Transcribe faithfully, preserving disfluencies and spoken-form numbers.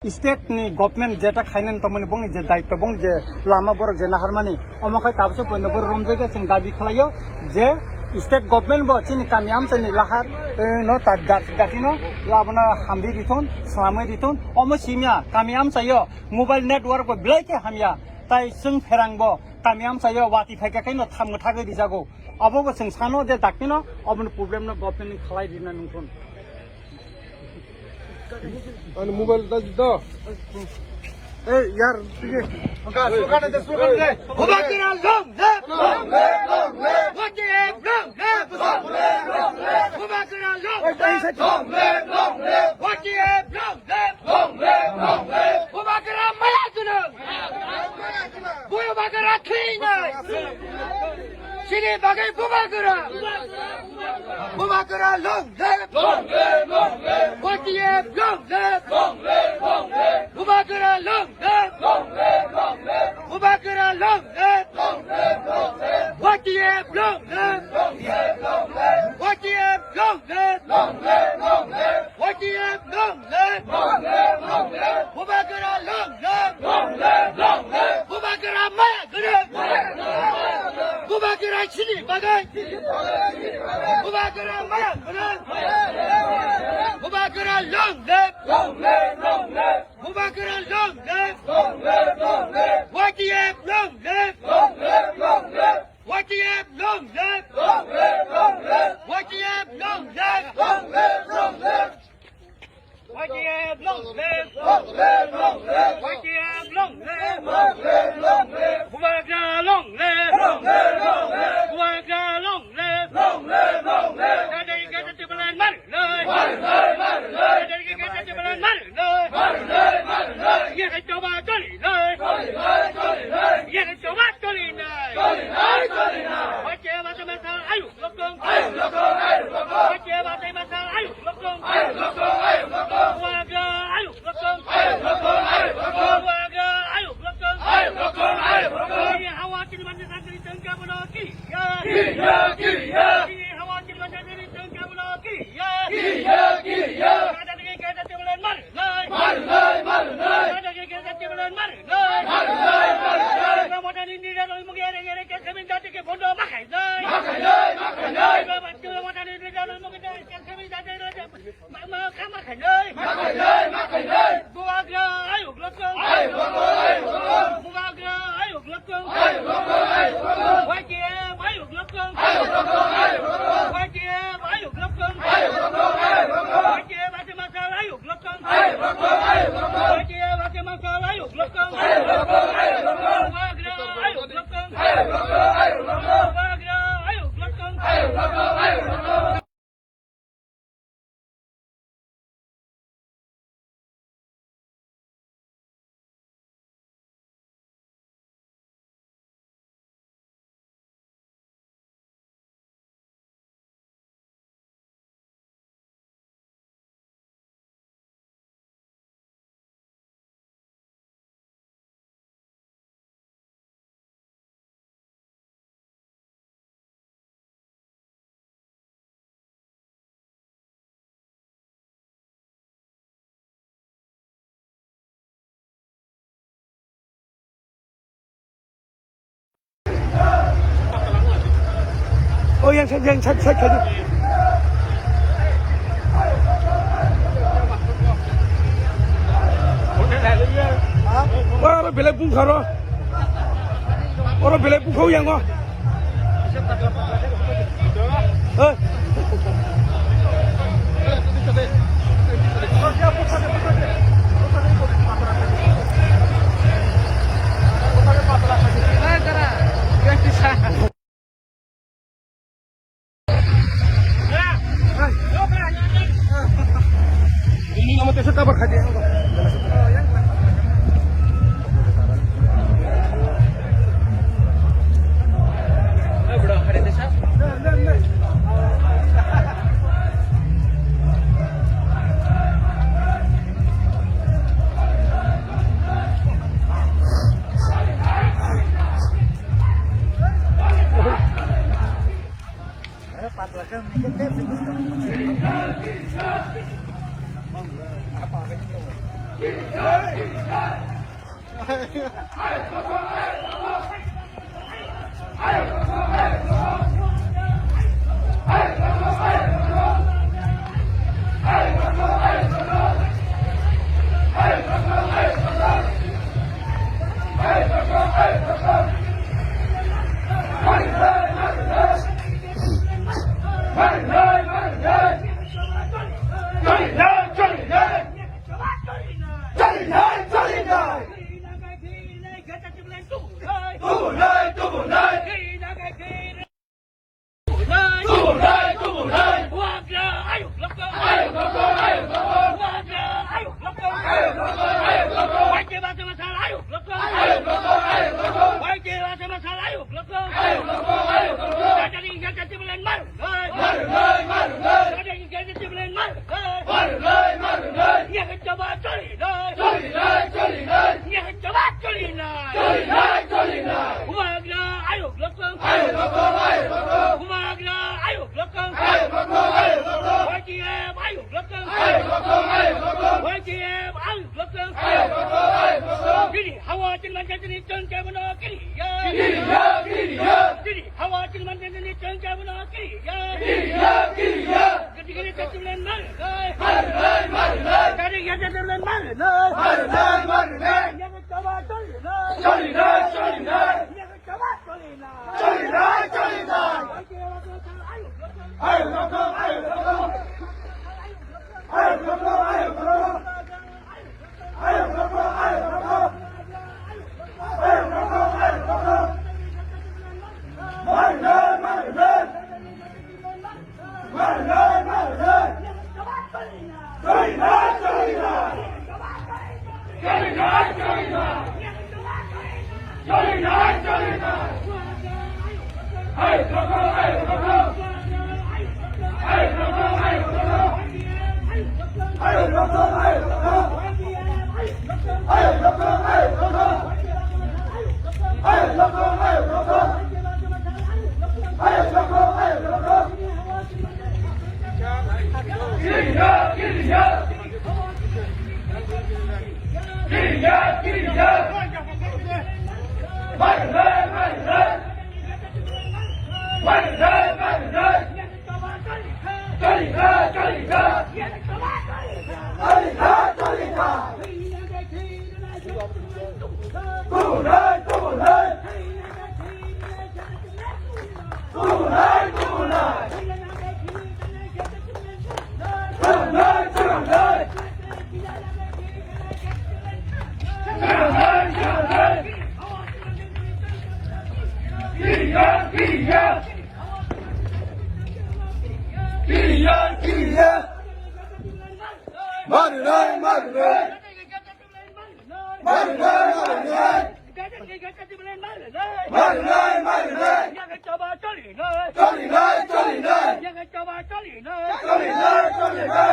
State ni government jeta khainani tongmani bongni je daityo, bongni je lama borok je naharmani, omo khai tabukhe poino borok romjak ya, chwng dabi khlaio je state government bo chini kami amchaini lahar, eh, no ta dat datino labono hamri rithon, swlamwi rithon, omo simya kami amchaio mobile network bo belai khe hamya, tai chwng pherang bo kami amchaio wati phaikha khe no thamgo thagwi rijago, obo bo chwng sano je dakino oboni problem no government ni khlai rina nungthon. Ani mobile ta da. Ei, yar, sige. Slogan de, slogan de. Bubagra long live! Long live, long live! Y T F long live! Long live, long live! Bubagra long live! Long live, long live! Y T F long live! Long live, long live! Bubagra maya gunung! Bubagra thwinai! Chini bagwi Bubagra! Bubagra long live! Long live, long live! Y T F long live! Long live, long live! Bubagra long live! Long live, long live! Bubagra long live! Long live, long live! Y T F long live! Long live, long live! Y T F long live! Long live, long live! Y T F long live! Long live, long live! Bubagra long live! Long live, long live! Bubagra maya gunung! Bubagra chini bagwi! Bubagra maya gunung! Bubagra long live! Long live, long live! Bubagra long live! Long live, long live! Y T F long live! Long live, long live! Y T F long live! Long live, long live! Y T F long live! Long live, long live! Y T F long live! Long live, long live! Y T F long live! Long live, long live! Bubagra long live! Long live, long live! Bubagra long live! Long live, long live! Dadai gada tibalan mar lai! Mar lai, mar lai! Dadai gada tibalan mar lai! Mar lai, mar lai! Ye hai toba toli lai! Toli lai, toli lai! Ye hai toba toli lai! Toli lai, toli lai! Wache mata mata ayu lokong! Ayu lokong, ayu lokong! Wache mata mata ayu lokong! Ayu lokong, ayu lokong! Bubagra ayu lokong! Ayu lokong, ayu lokong! Bubagra ayu lokong! Ayu lokong, ayu lokong! Ye hawa tin mata santri tengka bono ki! Kiriya, kiriya. Kiriya, kiriya. Kiriya, kiriya. Marnai, marnai. Marnai, marnai. Ma, ma, kha ma khainai. Ma khainai, ma khainai. Bubagra ayuk lokong. Ayuk lokong, ayuk lokong. Bubagra ayuk lokong. Ayuk lokong, ayuk lokong. Y T F ayuk lokong. Ayuk lokong, ayuk lokong. Y T F ayuk lokong. Ayuk lokong, ayuk lokong. Y T F ate masal ayuk lokong. Ayuk lokong, ayuk lokong. Y T F ate masal ayuk lokong. Ayuk lokong, ayuk lokong. Bubagra ayuk lokong. Ayuk lokong, ayuk lokong. Bubagra ayuk lokong. Ayuk lokong, ayuk lokong. Oh, yang side, yang side, side, side. Oro belai bungkha ro. Oro belai bungkha yang o. Hei. Ini nama teso kabar khaji. Choli nai, choli nai. Choli nai, choli nai. Bubagra ayuk lokong. Ayuk lokong, ayuk lokong. Bubagra ayuk lokong. Ayuk lokong, ayuk lokong. Y T F ayuk lokong. Ayuk lokong, ayuk lokong. Y T F ayuk lokong. Ayuk lokong, ayuk lokong. Chini hawa chini mancha chini chon chai bono kiri ya. Kiri ya, kiri ya. Chini hawa chini mancha chini chon chai bono kiri ya. Kiri ya, kiri ya. Gadi gadi jatuh bulan mar nai. Mar nai, mar nai. Gadi gadi jatuh bulan mar nai. Mar nai, mar nai. Yang coba choli nai. Choli nai, choli nai. Yang coba choli nai. Choli nai, choli nai. Ayuk lokong, ayuk lokong. Ayuk lokong, ayuk lokong. Marinai, marinai. Marinai, marinai. Marinai, marinai. Choli nai, choli nai. Choli nai, choli nai.